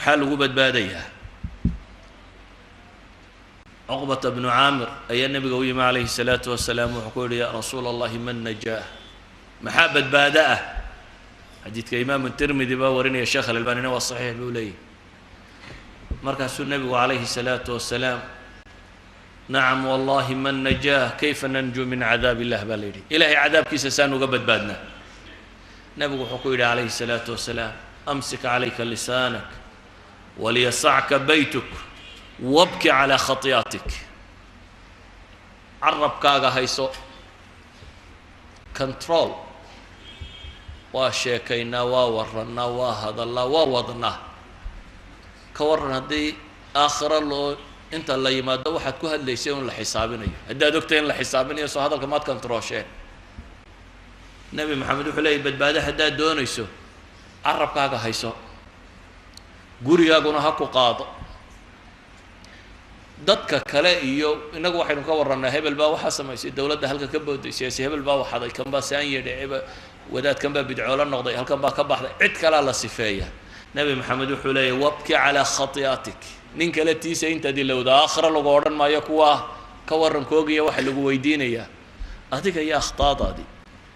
Maxaa lagu badbaadayaa? Cuqbata bnu Caamir ayaa nebiga u yimi calayhi salaatu wasalaam. Wuxuu ku yidhi: "Ya rasuula Allahi, man najaah?" Maxaa badbaado ah? Xadiidka Imaamu Tirmidi baa warinaya, Sheekh Alalbanina waa saxiix buu leeyahy. Markaasuu nebigu calayhi salaatu wasalaam: "Nacam wallahi, man najaah? Kayfa nanju min cadaab illah?" baa la yidhi. Ilahay cadaabkiisa saan uga badbaadnaa? Nebigu wuxuu ku yidhi calayhi salaatu wasalaam: "Amsik calayka lisaanak, waliyasacka baytuk, wabki calaa khati'atik." Carabkaaga hayso, control. Waa sheekaynaa, waa warannaa, waa hadallaa, waa wadnaa. Ka warran haddii aakhiro loo inta la yimaado waxaad ku hadlaysay un la xisaabinayo? Haddaad ogtay in la xisaabinayo, soo hadalka maad controlsheen? Nebi Maxamed wuxuu leeyay: badbaado haddaad doonayso, carabkaaga hayso, gurigaaguna ha ku qaado. Dadka kale iyo innagu waxaynu ka warrannaa: hebel baa waxaa samaysay, dowladda halka ka booday, siyaasi hebel baa waxaday, kan baa saan yedhe, wadaadkan baa bidcoolo noqday, halkan baa ka baxday, cid kalaa la sifeeya. Nebi Maxamed wuxuu leeyahy: "Wabki calaa khati'atik." Nin kale tiisa intaad ilowda, aakhira lagu odhan maayo kuwaa ka warrankoogiya, waxa lagu weydiinayaa adiga iyo akhtaadaadii.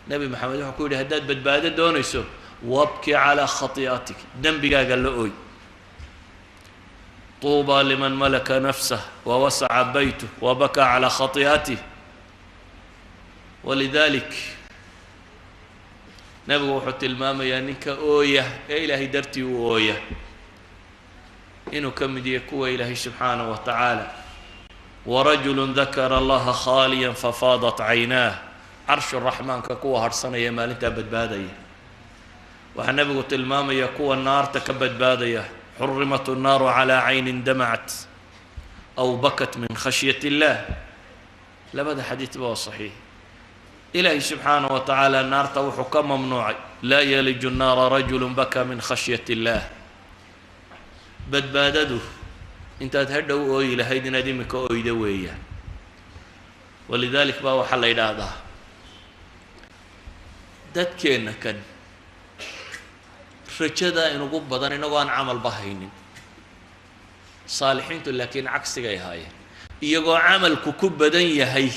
Nebi Maxamed wuxuu ku yidhi: haddaad badbaado doonayso, wabki calaa khati'atik, dembigaaga la ooy. Tuuba liman malaka nafsah wawasaca baytuh wabakaa calaa khati'atih. Walidalik nebigu wuxuu tilmaamayaa ninka ooya ee Ilaahay dartii u ooya inuu ka mid yahay kuwa Ilaahay subxaanaه wa tacaala: "Warajulu dakara Allaha khaaliya fafaadat caynaah." Carshu raxmaanka kuwa harhsanaya maalintaa badbaadaya. Waxaa nebigu tilmaamaya kuwa naarta ka badbaadaya: "Xurimat الnaaru calى caynin damacat aw bakat min khashyaة illah." Labada xadiidba waa saxiix. Ilaahay subxaanaه wa tacaala naarta wuxuu ka mamnuucay: "Laa yaliju الnaara rajulu baka min khashyaة illah." Badbaadadu intaad hadhow ooyi lahayd inaad imika oydo weeyaan. Walidalik baa waxaa la yidhaahdaa dadkeenna kan rajada inugu badan inagoo aan camalba haynin. Saalixiintu laakiin cagsigay ahaayeen: iyagoo camalku ku badan yahay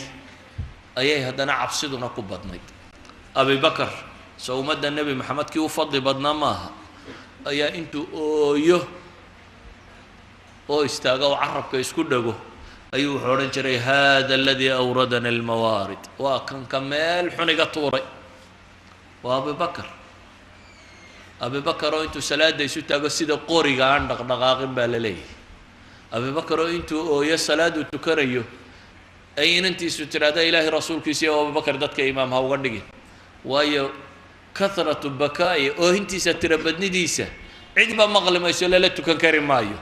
ayay haddana cabsiduna ku badnayd. Abibakar, soo ummadda Nebi Maxamed kii u fadli badnaa maaha, ayaa intuu ooyo oo istaago oo carabka isku dhago ayuu wuxuu odhan jiray: "Hada aladii awradana almawaarid." Waa kanka meel xun iga tuuray. Waa Abibakar. Abibakar oo intuu salaada isu taago sida qoriga aan dhaqdhaqaaqin baa la leeyahay. Abibakar oo intuu ooyo salaaduu tukanayo ay inantiisu tidhahda: "Ilaahay rasuulkiisa iyo Abubakar dadka imaam ha uga dhigin," waayo kathratu bakaa'i, oohintiisa tira badnidiisa, cidba maqli mayso, lala tukan kari maayo.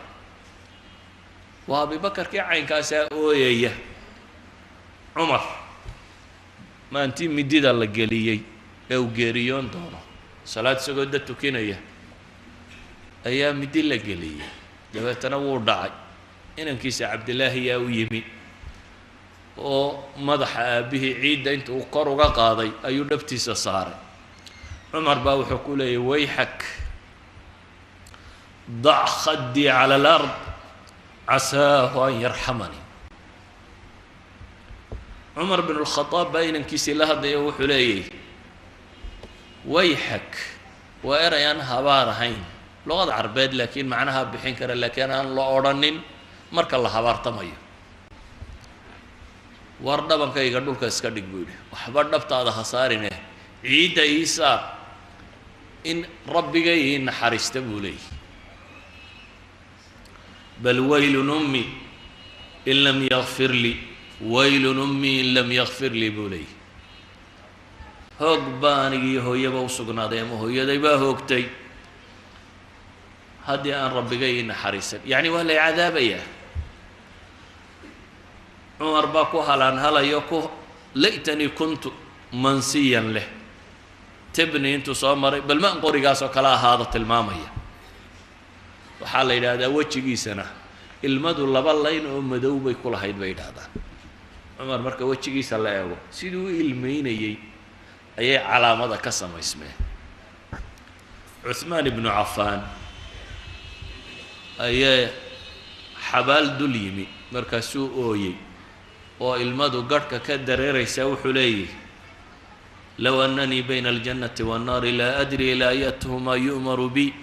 Waa Abibakarkii caynkaasaa ooyaya. Cumar, maantii midida la geliyey ee uu geeriyoon doono, salaad isagoo dad tukinaya ayaa midi la geliyey, dabeetana wuu dhacay. Inankiisa Cabdillaahi yaa u yimi oo madaxa aabbihii ciidda inta uu kor uga qaaday ayuu dhabtiisa saaray. Cumar baa wuxuu ku leeyay: "Wayxak, dac khaddii cala alard, casaahu an yarxamani." Cumar bin lkhadaab baa inankiisii la hadlaya, wuxuu leeyay: "Wayxak." Waa eray aan habaar ahayn luqada Carbeed, laakiin macnaha bixin kara, laakiin aan la odrhanin marka la habaartamayo. "War dhabankayga dhulka iska dhig," buu yidhi. "Waxba dhabtaada ha saarine, ciidda ii saar in Rabbigay ii naxariista," buu leeyahy. "Bal waylun ummi in lam yakfir lii, waylun ummi in lam yakfir lii," buu leeyahy. "Hoog baa anigiiyo hooyaba u sugnaaday, ama hooyaday baa hoogtay, haddii aan Rabbigay ii naxariisan, yacni waa lay cadaabayaa." Cumar baa ku halaan halayo ku "laytanii kuntu mansiyan" leh, tebni intuu soo maray bal maan qorigaas oo kale ahaado tilmaamaya. Waxaa la yidhaahdaa wejigiisana ilmadu laba layn oo madow bay ku lahayd, bay yidhahdaan. Cumar marka wejigiisa la eego, siduu u ilmeynayey ayay calaamada ka samaysmeen. Cuthmaan ibnu Cafaan Ayaa xabaal dul yimi, markaasuu ooyey oo ilmadu garhka ka dareeraysaa. Wuxuu leeyahy: "Low annanii bayna aljannati waannaari laa adri ilaa ayatuhumaa yu'maru bi."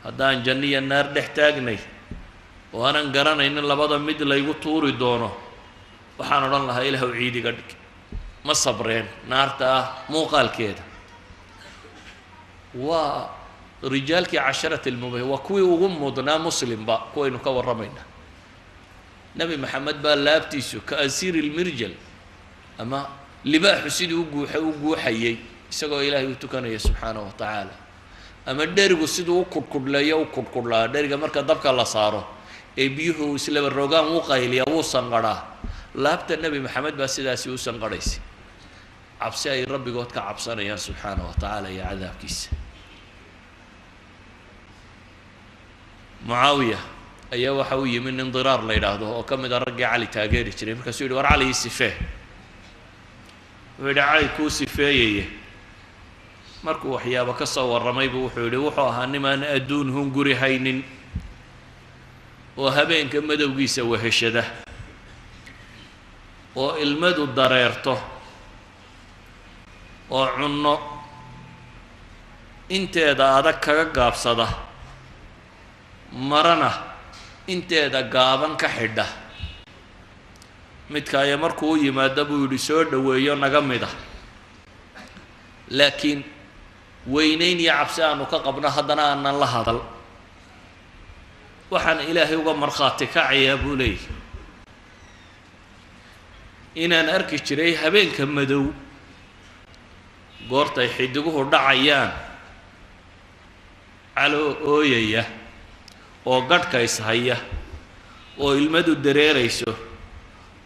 Haddaan janno iyo naar dhex taagnay oo aanan garanaynin labada mid laygu tuuri doono, waxaan odhan lahaa: "Ilaahu ciid iga dhig, ma sabreen naarta ah muuqaalkeeda." Waa rijaalkii casharati lmubashir, waa kuwii ugu mudnaa muslimba kuwaynu ka warramayna. Nebi Maxamed baa laabtiisu ka asiiri lmirjal ama libaaxu sidii u guuxa u guuxayay isagoo Ilaahay u tukanaya subxaanahu wa tacaala, ama dherigu siduu u kudhkudhleeyo u kudhkudhlaa. Dheriga marka dabka la saaro ee biyuhu islaba rogaan, wuu qayliyaa, wuu sanqadhaa. Laabta Nebi Maxamed baa sidaasi u sanqadhaysay, cabsi ay rabbigood ka cabsanayaan subxaanahu wa tacaala iyo cadaabkiisa. Mucaawiya ayaa waxa u yimi nin Diraar la yidhaahdo oo ka mid a raggii Cali taageeri jiray. Markaasuu yidhi: "War, Cali ii sifee." Wuxuu yidhi: "Cali kuu sifeeyaya." Markuu waxyaabo ka soo warramay buu wuxuu yidhi: "Wuxuu ahaa nimaan adduun hunguri haynin oo habeenka madowgiisa weheshada oo ilmadu dareerto oo cunno inteeda adag kaga gaabsada, marana inteeda gaaban ka xidha. Midkaaya markuu u yimaado," buu yidhi, "soo dhoweeyo naga mid ah, laakiin weynayn iyo cabsi aanu ka qabno haddana aanan la hadal. Waxaan Ilaahay uga markhaati kacayaa," buu leeyahy, "inaan arki jiray habeenka madow goortay xidiguhu dhacayaan caloo ooyaya oo gadhka ishaya oo ilmadu dareerayso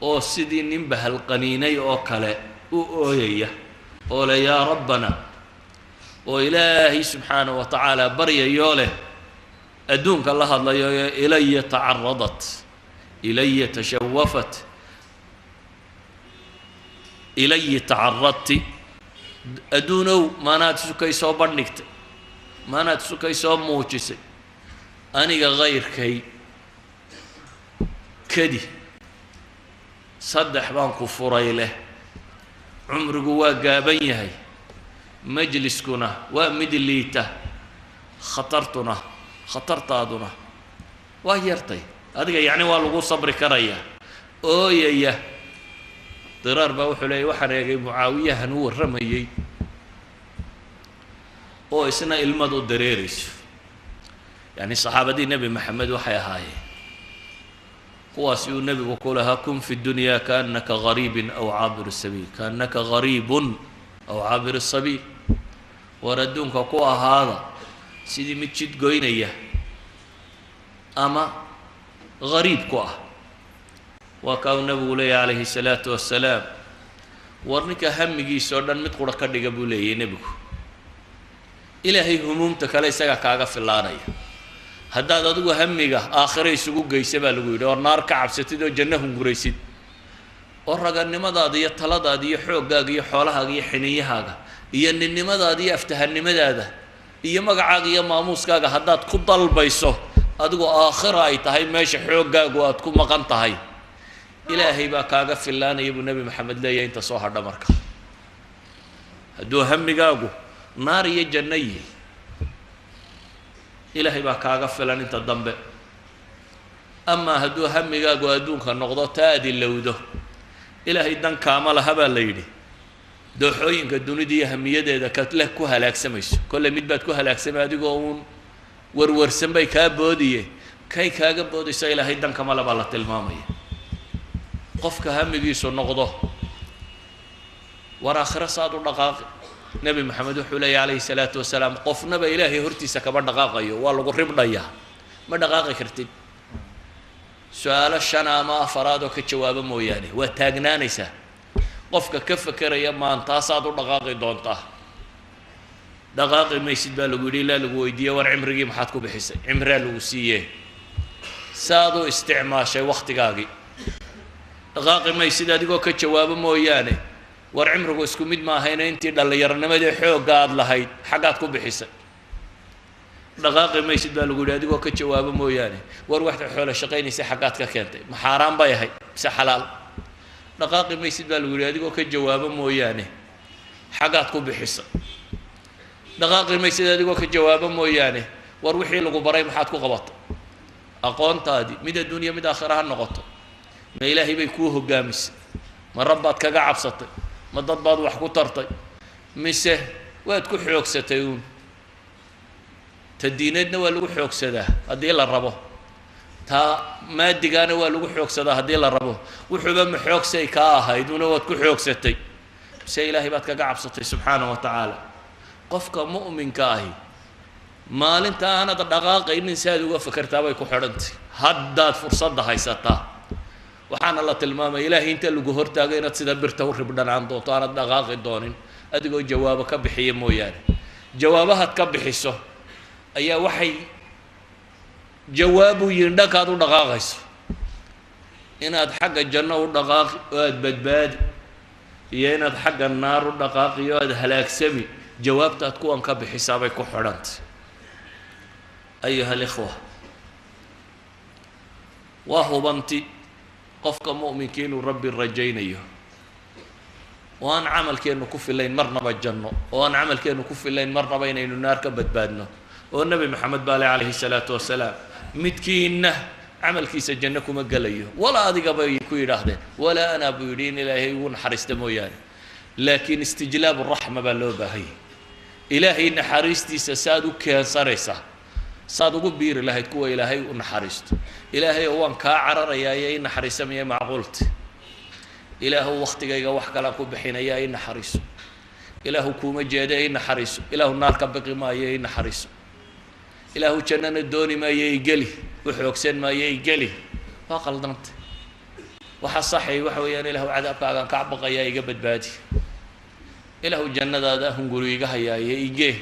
oo sidii nin bahalqaniinay oo kale u ooyaya oo leh 'Yaa Rabbana,' oo Ilaahay subxaanahu wa tacaala baryayoo leh, adduunka la hadlayo: 'Ilaya tacaradat, ilaya tashawafat, ilayi tacaradti. Adduunow, maanaad sukay soo bandhigtay, maanaad sukay soo muujisay, aniga kayrkay kadi saddex baan ku furay leh. Cumrigu waa gaaban yahay, majliskuna waa mid liita, khatartuna khatartaaduna waa yartay adiga, yacni waa lagu sabri karayaa.' Ooyaya." Diraar baa wuxuu leeyay: "Waxaan eegay Mucaawiyahan u warramayey oo isna ilmadu dareerayso." Yacni saxaabadii Nebi Maxamed waxay ahaayeen kuwaasi uu nebigu ku lahaa: "Kun fi dunya kaannaka gariibin aw caabiru sabiil, kaannaka gariibun aw caabiru sabiil." War, adduunka ku ahaada sidii mid jid goynaya ama gariib ku ah. Waa kaa uu nebigu leeyahy calayhi salaatu wassalaam: "War, ninka hamigiisa oo dhan mid qura ka dhiga," buu leeyahy nebigu, "Ilaahay humuumta kale isagaa kaaga filaanaya." Haddaad adigu hamiga aakhiro isugu geysa, baa lagu yidhi, oo naar ka cabsatid oo janno hunguraysid oo raganimadaada iyo taladaada iyo xooggaaga iyo xoolahaaga iyo xiniyahaaga iyo ninnimadaada iyo aftahanimadaada iyo magacaaga iyo maamuuskaaga haddaad ku dalbayso, adigu aakhira ay tahay meesha xooggaagu aad ku maqan tahay, Ilaahay baa kaaga filaanaya, buu Nebi Maxamed leeyahay, inta soo hadha. Marka hadduu hamigaagu naar iyo janno yihi, Ilaahay baa kaaga filan inta dambe. Amaa hadduu hamigaagu adduunka noqdo, taa aad ilowdo, Ilaahay dan kaama laha, baa la yidhi. Dooxooyinka dunida iyo hamiyadeeda kaleh ku halaagsamayso, kolley mid baad ku halaagsamay, adigoo uun warwarsan bay kaa boodiye, kay kaaga boodayso Ilaahay dan kama le, baa la tilmaamaya. Qofka hamigiisu noqdo war aakhiro saad u dhaqaaqi, Nebi Maxamed wuxuu leeyahy calayhi salaatu wasalaam: qofnaba Ilaahay hortiisa kama dhaqaaqayo, waa lagu ribdhayaa, ma dhaqaaqi kartid su-aalo shan ama afaraad oo ka jawaabo mooyaane, waa taagnaanaysaa. Qofka ka fekeraya maantaasaad u dhaqaaqi doontaa, dhaqaaqi maysid, baa lagu yidhi, ilaa lagu weydiiye: war, cimrigii maxaad ku bixisay? Cimraa lagu siiye, saad u isticmaashay waktigaagii? Dhaqaaqi maysid adigoo ka jawaabo mooyaane. War, cimrigu isku mid ma ahayna, intii dhallinyaronimadii xoogga aada lahayd xaggaad ku bixisay? Dhaqaaqi maysid baa lagu yidhi adigoo ka jawaabo mooyaane. War waxaad xoolo shaqaynaysa xaggaad ka keentay, ma xaaraan bay ahayd mise xalaal? Dhaqaaqi maysid baa lagu yidhi adigoo ka jawaabo mooyaane, xaggaad ku bixisa. Dhaqaaqi maysid adigoo ka jawaabo mooyaane, war wixii lagu baray maxaad ku qabatay? Aqoontaadii mid adduunya mid aakhira ha noqoto, ma Ilaahay bay kuu hoggaamisay? Ma rabbaad kaga cabsatay? Ma dad baad wax ku tartay? Mise waad ku xoogsatay uun? Ta diineedna waa lagu xoogsadaa haddii la rabo, taa maadigaana waa lagu xoogsadaa haddii la rabo. Wuxuuba ma xoogsay kaa ahayd una waad ku xoogsatay, mise Ilaahay baad kaga cabsatay subxaana wa tacaala? Qofka mu'minka ahi maalinta aanad dhaqaaqaynin si aad uga fakertaa bay ku xidhantay. Haddaad fursadda haysataa, waxaana la tilmaamay Ilaahay inta lagu hortaago inaad sida birta u ribdhanaan doonto, aanad dhaqaaqi doonin adigoo jawaabo ka bixiya mooyaane. Jawaabahaad ka bixiso ayaa waxay jawaabu yihin dhankaad u dhaqaaqayso, inaad xagga janno u dhaqaaqi oo aada badbaadi iyo inaad xagga naar u dhaqaaqi oo aada halaagsami. Jawaabtaad kuwan ka bixisaa bay ku xidhantay. Ayuha alikhwa, waa hubanti qofka mu'minka inuu Rabbi rajaynayo, oo aan camalkeennu ku filayn marnaba janno, oo aan camalkeennu ku filayn marnaba inaynu naar ka badbaadno. Oo Nebi Maxamed baale calayhi salaatu wasalaam, midkiinna camalkiisa janno kuma gelayo, walaa adiga bay ku yidhaahdeen, walaa anaa buu yidhi, in Ilaahay ugu naxariista mooyaane. Laakiin istijlaabu raxma baa loo baahanyay. Ilaahay naxariistiisa saaad u keensanaysaa, saad ugu biiri lahayd kuwa Ilaahay u naxariisto. Ilaahay oo waan kaa cararayaa iyo i naxariisamaya macquulta. Ilaahu waktigayga wax kalaan ku bixinayaa, i naxariiso. Ilaahu kuuma jeeda, i naxariiso. Ilaahu naar ka biqi maayo, i naxariiso. Ilaahu jannana dooni maayo, igeli u xoogsan maayo, igeli. Waa qaldanta. Waxa saxay waxa weeyaan, Ilaahu cadaabkaagaan ka baqayaa, iga badbaadi. Ilaahu jannadaada hunguri iga hayaaye, igee.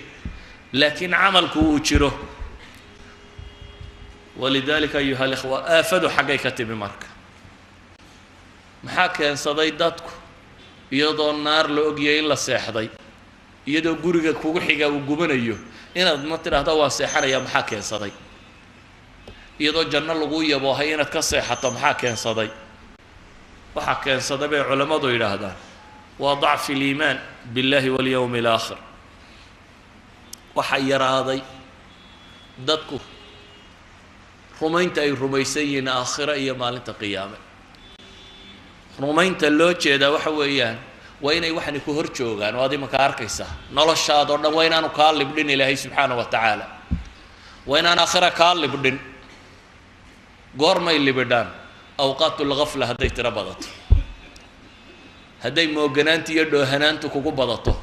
Laakiin camalku uu jiro. Walidalika ayuha alikhwa, aafadu xaggay ka timi marka? Maxaa keensaday dadku iyadoo naar la ogyahay in la seexday, iyadoo guriga kugu xiga uu gubanayo, inaad ma tidhaahdo waan seexanaya? Maxaa keensaday iyadoo janno lagu yaboohay inaad ka seexato? Maxaa keensaday? Waxaa keensaday bay culammadu yidhaahdaan waa dacfi aliimaan biاllahi walyowmi alaakhir. Waxaa yaraaday dadku rumaynta ay rumaysan yihiin aakhiro iyo maalinta qiyaame. Rumaynta loo jeedaa waxa weeyaan waa inay waxani ku hor joogaan oo ad imanka arkaysaa noloshaadoo dhan. Waa inaanu kaa libdhin Ilaahay subxaana wa tacaala, waa inaan aakhira kaa libdhin. Goormay libidhaan? Awqaat lgafla hadday tiro badato, hadday mooganaanta iyo dhoohanaantu kugu badato.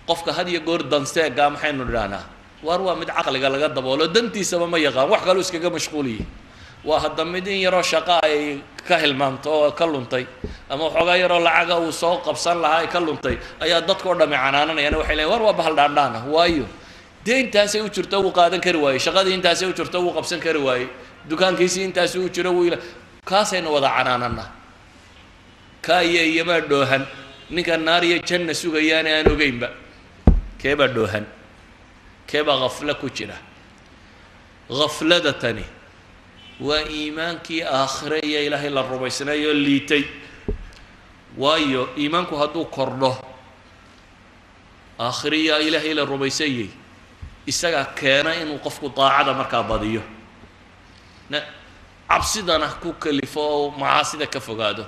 Qofka had iyo goor danseegaa maxaynu idhahnaa? Waar waa mid caqliga laga daboolo, dantiisaba ma yaqaan, wax kaluu iskaga mashquuliye. Waa hadda mid in yaroo shaqa ay ka hilmaamto oo ka luntay, ama waxoogaa yaroo lacaga uu soo qabsan lahaa ay ka luntay, ayaa dadkao dhami canaananayana. Waxay leeyiin war waa bahal dhaandhaan ah. Waayo dee intaasay u jirto wuu qaadan kari waayey, shaqadii intaasay u jirto wuu qabsan kari waayey, dukaankiisii intaasi u jiro wuu ila kaasaynu wada canaanana. Kaa iyo iyamaa dhoohan? Ninka naar iyo janna sugayaana aan ogeynba, keebaa dhoohan? Keebaa khaflo ku jira? Khaflada tani waa iimaankii aakhire iyo Ilaahay la rumaysnaayoo liitay. Waayo iimaanku hadduu kordho, aakhiriya Ilaahay la rumaysanyay, isagaa keena inuu qofku daacada markaa badiyo, na cabsidana ku kalifo oo macaasida ka fogaado.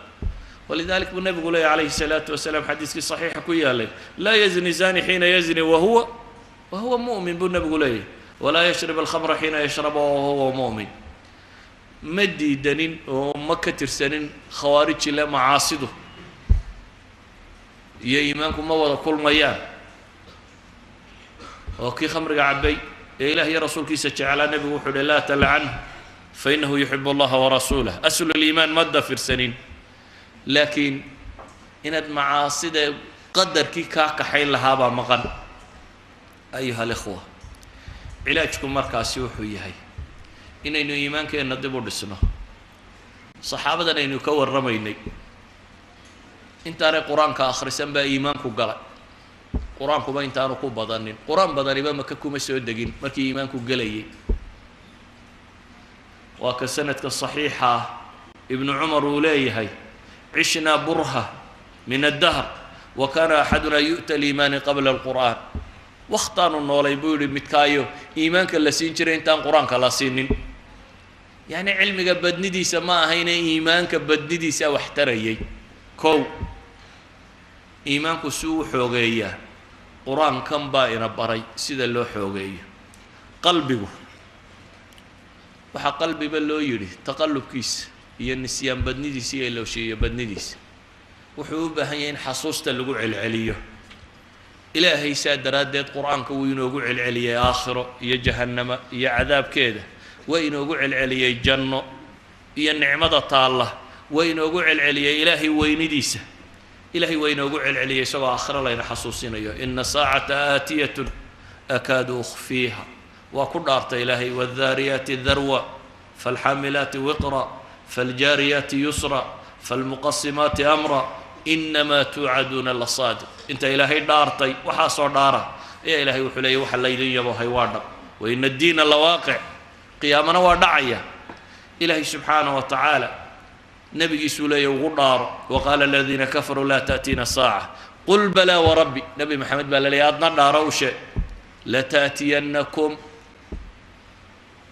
Walidalik buu nabigu leeyay calayhi الsalaatu wasalaam xadiiskii saxiixa ku yaalay, laa yazni zani xiina yazni wahuwa mu'min buu nabigu leeyahy, walaa yashrib alkhamra xiina yashraba wahuwa mu'min. Ma diidanin oo ma ka tirsanin khawaariji le macaasidu iyo iimaanku ma wada kulmayaan, oo kii khamriga cabbay ee Ilaah iyo rasuulkiisa jeclaa, nebigu wuxuu uhi laa talcanhu fainahu yuxib allaha warasuulah. Aslu liimaan ma dafirsanin, laakiin inaad macaasida qadarkii kaa kaxayn lahaabaa maqan. Ayuha alikhwa, cilaajku markaasi wuxuu yahay inaynu iimaankeenna dib u dhisno. Saxaabadan aynu ka warramaynay intaanay qur-aanka akhrisan baa iimaanku galay. Qur-aankuba intaanu ku badanin, qur-aan badaniba Maka kuma soo degin markii iimaanku gelayay. Waa ka sanadka saxiixa ah Ibnu Cumar uu leeyahay: "Cishnaa burha min addahr wa kaana axadunaa yu'ta aliimaani qabla alqur'aan." Wakhtaanu noolay, buu yihi, midkaayo iimaanka la siin jiray intaan qur-aanka la siinin. Yacni cilmiga badnidiisa ma ahayne, iimaanka badnidiisa wax tarayay. Kow, iimaanku si uu xoogeeyaa, qur-aankan baa ina baray sida loo xoogeeyo qalbigu. Waxaa qalbiba loo yidhi taqallubkiisa iyo nisyaan badnidiisa iyo ilowshiiyo badnidiisa. Wuxuu u baahan yahay in xasuusta lagu celceliyo. Ilaahay saa daraaddeed qur-aanka wuu inoogu celceliyey aakhiro iyo jahannama iyo cadaabkeeda, waa inoogu celceliyey janno iyo nicmada taalla, waa inoogu celceliyey Ilaahay weynidiisa. Ilahay waa inoogu celceliyey isagoo aakhiro layna xasuusinayo: "Ina saacata aatiyatun akaadu ukhfiiha." Waa ku dhaartay Ilaahay: "Wاldaariyaati darwa, falxaamilaati wiqra, faljaariyaati yusra, falmuqasimaati amra, inamaa tuucaduuna lasaadiq." Inta Ilaahay dhaartay, waxaasoo dhaara ayaa Ilahay wuxuu leeyay: "Waxa laydin yabohay waa dhab." "Waina addiina lawaaqic." Qiyaamana waa dhacaya. Ilaahay subxaanah wa tacaala nebigiisuu leeya ugu dhaaro: "Waqaala aladiina kafaruu laa ta'tiina saaca, qul balaa warabbi." Nebi Maxamed baa la leeyay: "Adna dhaaro, u sheeg lataأtiyannakum."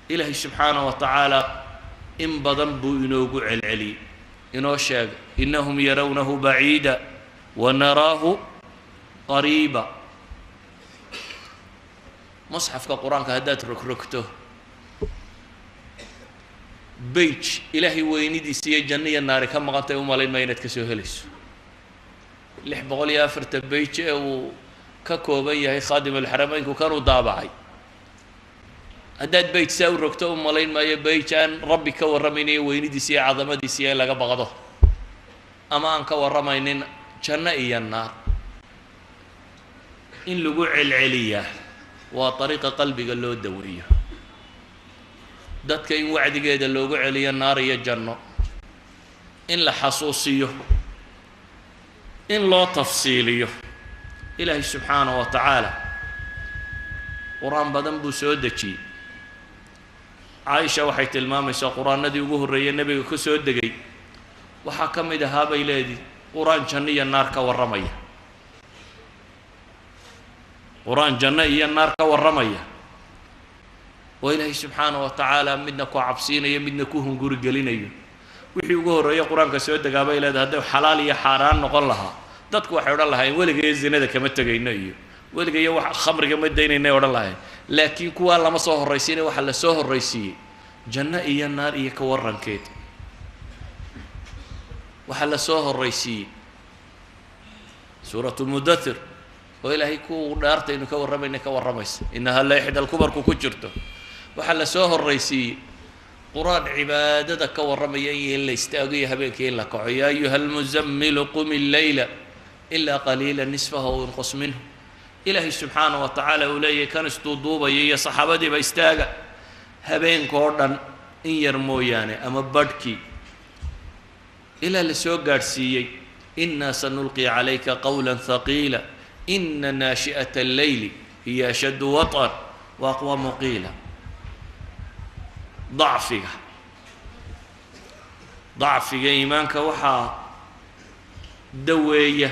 Ilaahay subxaanah wa tacaala in badan buu inoogu celceliyey, inoo sheegay: "Inahum yarawnahu baciida wa naraahu qariiba." Musxafka qur-aanka haddaad rogrogto, page Ilaahay weynidiisa iyo janno iyo naari ka maqantay u malayn maa inaad ka soo helayso. 604 page ee uu ka kooban yahay Khaadim Alxarameynku kanuu daabacay, haddaad page saa u rogto, u malayn maayo page aan Rabbi ka warramaynayo, weynidiisa iyo cadamadiisa iyo in laga baqdo, ama aan ka warramaynin janno iyo naar. In lagu celceliyaa waa dariiqa qalbiga loo daweeyo. Dadka in wacdigeeda loogu celiyo, naar iyo janno in la xasuusiyo, in loo tafsiiliyo. Ilaahay subxaanaه wa tacaala qur-aan badan buu soo dejiyey. Caaisha waxay tilmaamaysaa qur-aanadii ugu horreeyey nebiga ku soo degay waxaa ka mid ahaa, bay leedii, qur-aan janno iyo naar ka warramaya, qur-aan janno iyo naar ka warramaya, oo Ilaahay subxaanaه wa tacaala midna ku cabsiinayo, midna ku hunguri gelinayo. Wixii ugu horreeye qur-aanka soo degaa, bay leedahay, hadday xalaal iyo xaaraan noqon lahaa, dadku waxay odhan lahaayeen weligayo zinada kama tegayno iyo weligayo wax khamriga ma daynaynay odhan lahayn. Laakiin kuwaa lama soo horraysiinay, waxaa la soo horraysiiyey janno iyo naar iyo ka warrankeed. Waxaa la soo horraysiiyey Suuratu Mudathir, oo Ilaahay ku dhaartaynu ka warramayna ka warramaysa, "Inahaa la ixda alkubarku" ku jirto. Waxaa la soo horraysiiyey qur-aan cibaadada ka warramaya iyo in la istaago iyo habeenkii in la kaco: "Ya ayuha almuzammilu qum illeyla ilaa qaliila, nisfahu aw inqus minhu." Ilaahay subxaanah wa tacaala uu leeyahay kan isduuduubaya iyo saxaabadiiba: "Istaaga habeenkoo dhan in yar mooyaane ama badhkii," ilaa la soo gaadhsiiyey "inaa sanulqi calayka qawla haqiila, ina naashi'ata alleyli hiya ashaddu waط'an wa aqwamu qiila." Dacfiga iimaanka waxaa daweeya,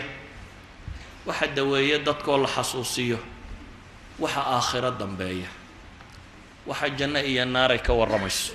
waxa daweeya dadkoo la xasuusiyo waxa aakhiro dambeeya, waxa janno iyo naaray ka warramayso.